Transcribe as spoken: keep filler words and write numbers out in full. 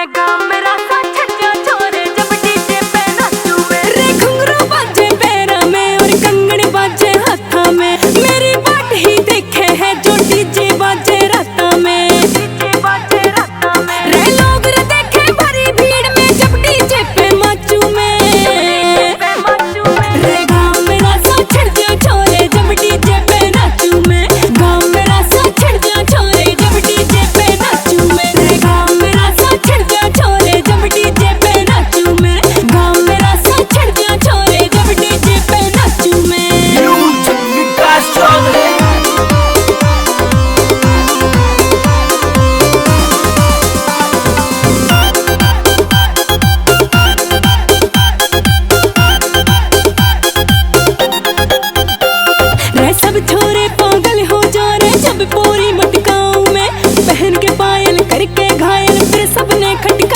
गाम मेरा सा छड़िया छोरे जब डीजे पे नाचू मैं। रे घुंघरू बाजे पैरा में और कंगन बाजे हाथा में। मेरी बाट ही देखे है जो डीजे बाजे राता में। डीजे बाजे राता में। रे लोग रे देखे भरी भीड़ में जब डीजे पे माचू मैं। रे गाम मेरा सा छड़िया छोरे जब डीजे पे नाचू मैं। गाम मेरा सा छड़िया छोरे जब डीजे पे नाचू मैं। रे गाम मेरा सा छड़िया छोरे जब डीजे पे नाचू मैं। गाम मेरा सा छड़िया छोरे जब डीजे पे नाचू मैं। विकास चौधरी। रे सब छोरे पागल हो जा रे जब पोरी मटकाऊं मैं। पहन के पायल करके घायल फिर सबने खटका